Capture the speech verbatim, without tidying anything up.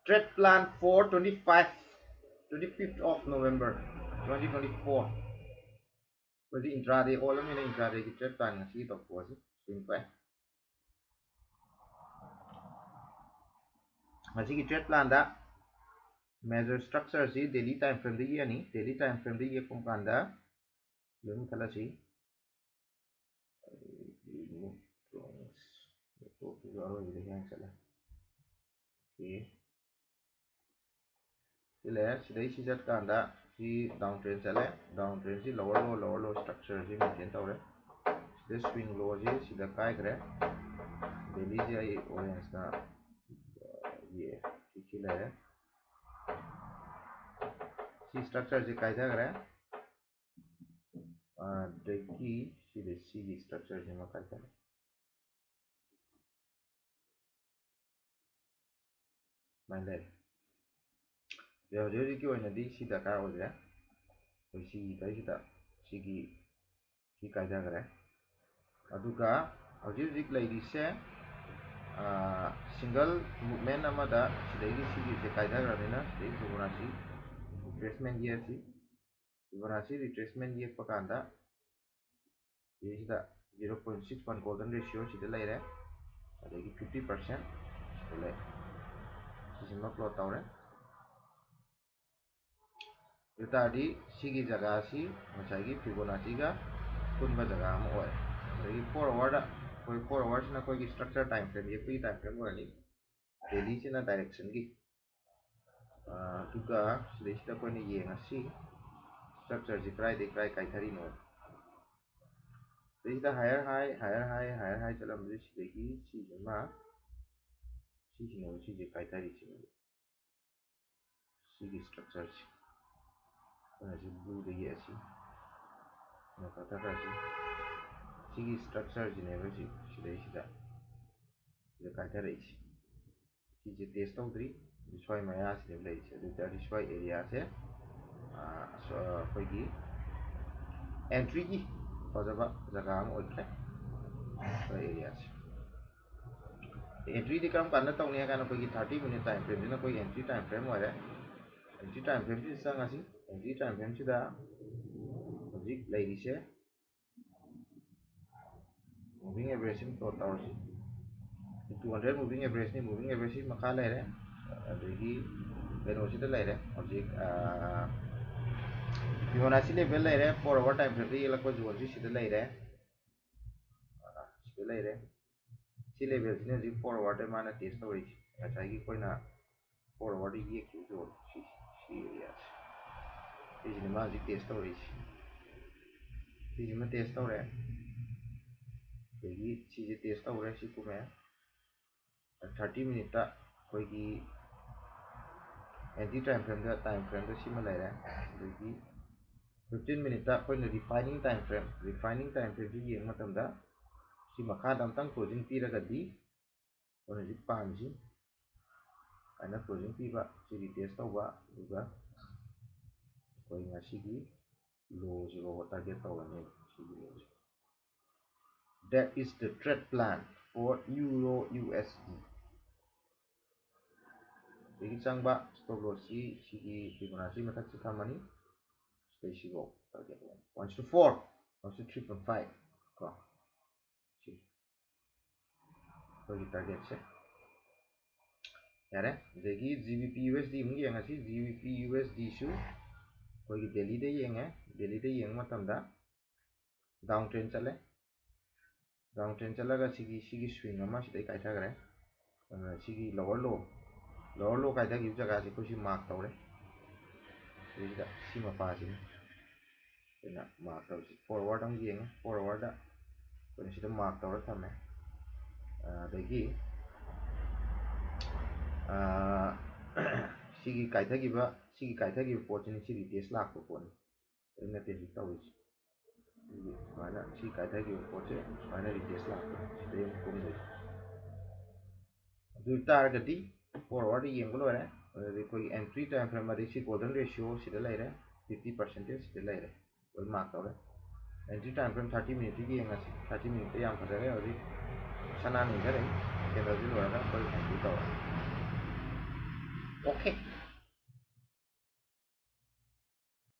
Trade plan for twenty-five, twenty-fifth of November, twenty twenty-four. ꯑꯩꯈꯣꯏꯗꯤ intraday ꯑꯣꯜꯂꯝꯅꯤꯅ intradayꯒꯤ trade plan ꯉꯁꯤꯒꯤ ꯇꯧꯊꯣꯛꯑꯁꯤ꯫ Swing ꯄꯥꯏ꯫ ꯉꯁꯤꯒꯤ trade planꯗ major structureꯁꯤ daily time frameꯗ ꯌꯦꯛꯑꯅꯤ꯫ Daily time frameꯗ ꯌꯦꯛꯄ ꯀꯥꯟꯗ ꯑꯗꯨꯝ ꯈꯜꯂꯁꯤ꯫ ꯑꯩꯒꯤ ꯃꯨꯛ ꯇꯣꯡꯁ ꯇꯣꯛꯈꯤꯕ ꯑꯔꯣꯏꯕꯗ ꯍꯦꯟꯅ ꯆꯠꯂꯦ꯫ Okay꯫ ꯁꯤ ꯂꯩꯔꯦ꯫ ꯁꯤꯗꯩ ꯁꯤ ꯆꯠꯀꯥꯟꯗ ꯁꯤ down trend ꯆꯠꯂꯦ꯫ Down trendꯁꯤ lower low, lower low structureꯁꯤ maintain ꯇꯧꯔꯦ꯫ ꯁꯤꯗ swing lowꯁꯤ ꯁꯤꯗ ꯀꯥꯏꯈ꯭ꯔꯦ꯫ Dailyꯁꯦ ꯑꯩ orangeꯅ ꯌꯦꯛꯑꯦ꯫ ꯁꯤ ꯁꯤ ꯂꯩꯔꯦ꯫ ꯁꯤ structureꯁꯤ ꯀꯥꯏꯊꯈ꯭ꯔꯦ꯫ ꯑꯗꯒꯤ ꯁꯤꯗ ꯁꯤꯒꯤ structureꯁꯤꯃ ꯀꯥꯏꯊꯔꯦ꯫ ꯁꯨꯃꯥꯏꯅ ꯂꯩꯔꯦ꯫ ꯑꯗꯣ ꯍꯧꯖꯤꯛ ꯍꯧꯖꯤꯛꯀꯤ ꯑꯣꯏꯅꯗꯤ ꯁꯤ ꯗꯔꯀꯥꯔ ꯑꯣꯏꯗ꯭ꯔꯦ꯫ ꯑꯩꯈꯣꯏ ꯁꯤꯒꯤ ꯀꯩꯁꯤꯗ ꯁꯤꯒꯤ ꯁꯤ ꯀꯥꯏꯊꯈ꯭ꯔꯦ꯫ ꯑꯗꯨꯒ ꯍꯧꯖꯤꯛ ꯍꯧꯖꯤꯛ ꯂꯩꯔꯤꯁꯦ, single movement ꯑꯃꯗ ꯁꯤꯗꯒꯤ ꯁꯤꯒꯤꯁꯦ ꯀꯥꯏꯊꯈ꯭ꯔꯕꯅꯤꯅ ꯁꯤꯗꯩ Fibonacci retracement ꯌꯦꯛꯑꯁꯤ꯫ Fibonacci retracement ꯌꯦꯛꯄ ꯀꯥꯟꯗ ꯁꯤꯁꯤꯗ zero point six one golden ratio ꯁꯤꯗ ꯂꯩꯔꯦ, ꯑꯗꯒꯤ fifty percent ꯁꯤꯗ ꯂꯩꯔꯦ꯫ ꯁꯤꯁꯤꯃ plot ꯇꯧꯔꯦ꯫ ꯑꯗꯨ ꯇꯥꯔꯗꯤ ꯁꯤꯒꯤ ꯖꯒꯥꯁꯤ ꯉꯁꯥꯏꯒꯤ Fibonacciꯒ ꯄꯨꯟꯕ ꯖꯒꯥ ꯑꯃ ꯑꯣꯏꯔꯦ꯫ ꯑꯗꯒꯤ four hourꯗ ꯑꯩꯈꯣꯏ four hoursꯁꯤꯅ ꯑꯩꯈꯣꯏꯒꯤ structure time frame ꯌꯦꯛꯄꯒꯤ time frame ꯑꯣꯏꯔꯅꯤ꯫ Dailyꯁꯤꯅ directionꯒꯤ꯫ ꯑꯗꯨꯒ ꯁꯤꯗꯩꯁꯤꯗ ꯑꯩꯈꯣꯏꯅ ꯌꯦꯡꯉꯁꯤ structureꯁꯤ ꯀꯗꯥꯏꯗꯒꯤ ꯀꯗꯥꯏ ꯀꯥꯏꯊꯔꯤꯅꯣ꯫ ꯁꯤꯗꯩꯁꯤꯗ higher high, higher high, higher high ꯆꯠꯂꯝꯕꯁꯦ ꯁꯤꯗꯒꯤ ꯁꯤꯁꯤꯃ, ꯁꯤꯁꯤꯅꯦꯕ ꯁꯤꯁꯦ ꯀꯥꯏꯊꯔꯤꯁꯦ꯫ ꯁꯤꯒꯤ structureꯁꯦ ꯑꯩꯈꯣꯏꯅ ꯁꯤ blueꯗ ꯌꯦꯛꯑꯁꯤ꯫ ꯃꯈꯥ ꯊꯥꯊꯔꯁꯤ꯫ ꯁꯤꯒꯤ structureꯁꯤꯅꯦꯕ ꯁꯤ, ꯁꯤꯗꯩꯁꯤꯗ ꯁꯤꯗ ꯀꯥꯏꯊꯔꯛꯏꯁꯦ꯫ ꯁꯤꯁꯦ test ꯇꯧꯗ꯭ꯔꯤ꯫ ꯁ꯭ꯋꯥꯏ ꯃꯌꯥꯁꯤꯗ ꯂꯩꯔꯤꯁꯦ꯫ ꯑꯗꯨ ꯑꯣꯏ ꯇꯥꯔꯗꯤ ꯁ꯭ꯋꯥꯏ areaꯁꯦ, ꯑꯥ, ꯑꯁ-, ꯑꯥ, ꯑꯩꯈꯣꯏꯒꯤ entryꯒꯤ ꯐꯖꯕ ꯖꯒꯥ ꯑꯃ ꯑꯣꯏꯈ꯭ꯔꯦ꯫ ꯁ꯭ꯋꯥꯏ areaꯁꯦ꯫ ꯑꯦꯟꯇ꯭ꯔꯤꯗꯤ ꯀꯔꯝ ꯀꯥꯟꯗ ꯇꯧꯅꯤ ꯍꯥꯏ ꯀꯥꯟꯗ ꯑꯩꯈꯣꯏꯒꯤ ꯊꯥꯔꯇꯤ ꯃꯤꯅꯤꯠ ꯇꯥꯏꯝ ꯐ꯭ꯔꯦꯝꯁꯤꯅ ꯑꯩꯈꯣꯏꯒꯤ ꯑꯦꯟꯇ꯭ꯔꯤ ꯇꯥꯏꯝ ꯐ꯭ꯔꯦꯝ ꯑꯣꯏꯔꯦ꯫ ꯑꯦꯟꯇ꯭ꯔꯤ ꯇꯥꯏꯝ ꯐ꯭ꯔꯦꯝꯁꯤꯗ ꯆꯪꯉꯁꯤ꯫ ꯑꯦꯟꯇ꯭ꯔꯤ ꯇꯥꯏꯝ ꯐ꯭ꯔꯦꯝꯁꯤꯗ ꯍꯧꯖꯤꯛ ꯂꯩꯔꯤꯁꯦ, moving average ꯁꯤ plot ꯇꯧꯔꯁꯤ꯫ Two hundred moving average ꯅꯤ, moving average ꯁꯤ ꯃꯈꯥ ꯂꯩꯔꯦ꯫ ꯑꯗꯒꯤ ꯀꯩꯅꯣꯁꯤꯗ ꯂꯩꯔꯦ ꯍꯧꯖꯤꯛ, Fibonacci level ꯂꯩꯔꯦ, four hour time frame ꯗ ꯌꯦꯛꯂꯛꯄ zone ꯁꯤ ꯁꯤꯗ ꯂꯩꯔꯦ꯫ ꯁꯤꯗ ꯂꯩꯔꯦ꯫ ꯁꯤ level ꯁꯤꯅ ꯍꯧꯖꯤꯛ four hour ꯗ ꯃꯥꯅ test ꯇꯧꯔꯤꯁꯦ꯫ ꯉꯁꯥꯏꯒꯤ ꯑꯩꯈꯣꯏꯅ four hour ꯗ ꯌꯦꯛꯈꯤꯕ zone ꯁꯤ, ꯁꯤ area ꯁꯦ꯫ ꯁꯤꯁꯤꯅ ꯃꯥ ꯍꯧꯖꯤꯛ test ꯇꯧꯔꯤꯁꯦ꯫ ꯁꯤꯁꯤꯃ test ꯇꯧꯔꯦ꯫ ꯑꯗꯒꯤ ꯁꯤꯁꯦ test ꯇꯧꯔꯦ, ꯁꯤ ꯀꯨꯝꯃꯦ꯫ Thirty ꯃꯤꯅꯤꯠꯇ ꯑꯩꯈꯣꯏꯒꯤ ꯑꯦꯟꯇ꯭ꯔꯤ ꯇꯥꯏꯝ ꯐ꯭ꯔꯦꯝꯗ, ꯇꯥꯏꯝ ꯐ꯭ꯔꯦꯝꯗ ꯁꯤꯃ ꯂꯩꯔꯦ꯫ ꯑꯗꯒꯤ fifteen ꯃꯤꯅꯤꯠꯇ ꯑꯩꯈꯣꯏꯅ refining time frame, refining time frame ꯁꯤ ꯌꯦꯡꯕ ꯃꯇꯝꯗ ꯁꯤ ꯃꯈꯥꯗ ꯑꯝꯇꯪ closing ꯄꯤꯔꯒꯗꯤ ꯑꯩꯈꯣꯏꯅ ꯍꯧꯖꯤꯛ ꯄꯥꯝꯃꯤꯁꯤ ꯁꯨꯃꯥꯏꯅ closing ꯄꯤꯕ, ꯁꯤ retest ꯇꯧꯕ, ꯑꯗꯨꯒ ꯑꯩꯈꯣꯏ ꯉꯁꯤꯒꯤ low ꯁꯤ ꯐꯥꯎꯕ target ꯇꯧꯔꯅꯤ꯫ ꯁꯤꯒꯤ low ꯁꯤ꯫ That is the trade plan for Euro U S D꯫ ꯑꯗꯒꯤ ꯆꯪꯕ stop loss ꯁꯤ ꯁꯤꯒꯤ Fibonacci ꯃꯊꯛꯁꯤ ꯊꯝꯃꯅꯤ꯫ ꯁꯤꯗꯩꯁꯤꯐꯥꯎ target one to four, one to three point five ꯀꯣ꯫ ꯁꯤ ꯑꯩꯈꯣꯏꯒꯤ target ꯁꯦ꯫ ꯌꯥꯔꯦ꯫ ꯑꯗꯒꯤ G B P U S D ꯑꯃꯨꯛ ꯌꯦꯡꯉꯁꯤ꯫ G B P U S D ꯁꯨ ꯑꯩꯈꯣꯏꯒꯤ daily ꯗ ꯌꯦꯡꯉꯦ꯫ Daily ꯗ ꯌꯦꯡꯕ ꯃꯇꯝꯗ down trend ꯆꯠꯂꯦ꯫ Down trend ꯆꯠꯂꯒ ꯁꯤꯒꯤ, ꯁꯤꯒꯤ swing ꯑꯃ ꯁꯤꯗꯩ ꯀꯥꯏꯊꯈ꯭ꯔꯦ꯫ ꯑꯗꯨꯅ ꯁꯤꯒꯤ lower low, lower low ꯀꯥꯏꯊꯈꯤꯕ ꯖꯒꯥꯁꯦ ꯑꯩꯈꯣꯏ ꯁꯤ mark ꯇꯧꯔꯦ꯫ ꯁꯤꯗꯩꯁꯤꯗ ꯁꯤ ꯃꯄꯥꯁꯤꯅꯤ ꯑꯩꯈꯣꯏꯅ mark ꯇꯧꯔꯤꯁꯤ꯫ Four hour ꯗ ꯑꯃꯨꯛ ꯌꯦꯡꯉꯦ꯫ Four hour ꯗ ꯑꯩꯈꯣꯏꯅ ꯁꯤꯗ mark ꯇꯧꯔ ꯊꯝꯃꯦ꯫ ꯑꯗꯒꯤ ꯁꯤꯒꯤ ꯀꯥꯏꯊꯈꯤꯕ, ꯁꯤꯒꯤ ꯀꯥꯏꯊꯈꯤꯕ ꯄꯣꯠꯁꯤꯅꯤ ꯁꯤ retest ꯂꯥꯛꯄ ꯄꯣꯠꯅꯤ꯫ ꯑꯗꯨ ꯅꯠꯇꯦ ꯍꯧꯖꯤꯛ ꯇꯧꯔꯤꯁꯤ꯫ ꯁꯤꯒꯤ ꯁꯨꯃꯥꯏꯅ ꯁꯤ ꯀꯥꯏꯊꯈꯤꯕ ꯄꯣꯠꯁꯦ ꯁꯨꯃꯥꯏꯅ retest ꯂꯥꯛꯄ, ꯁꯤꯗꯩ ꯑꯃꯨꯛ ꯀꯨꯝꯗꯣꯏꯁꯦ꯫ ꯑꯗꯨ ꯑꯣꯏꯇꯥꯔꯒꯗꯤ four hour ꯗ ꯌꯦꯡꯕ ꯂꯣꯏꯔꯦ꯫ ꯑꯗꯨꯗꯤ ꯑꯩꯈꯣꯏꯒꯤ entry time frame ꯑꯗꯩ ꯁꯤ golden ratio ꯁꯤꯗ ꯂꯩꯔꯦ, fifty percentage ꯁꯤꯗ ꯂꯩꯔꯦ, ꯂꯣꯏ mark ꯇꯧꯔꯦ꯫ Entry time frame thirty minute ꯇ ꯌꯦꯡꯉꯁꯤ꯫ Thirty minute ꯇ ꯌꯥꯝ ꯐꯖꯔꯦ ꯍꯧꯖꯤꯛ, ꯁꯅꯥ ꯅꯤꯡꯊꯔꯛꯏ꯫ ꯇꯦꯕꯜꯁꯤ ꯂꯣꯏꯔꯒ ꯑꯩꯈꯣꯏ ꯀꯩꯅꯣ ꯇꯧꯔꯒꯦ꯫ ꯑꯣꯀꯦ꯫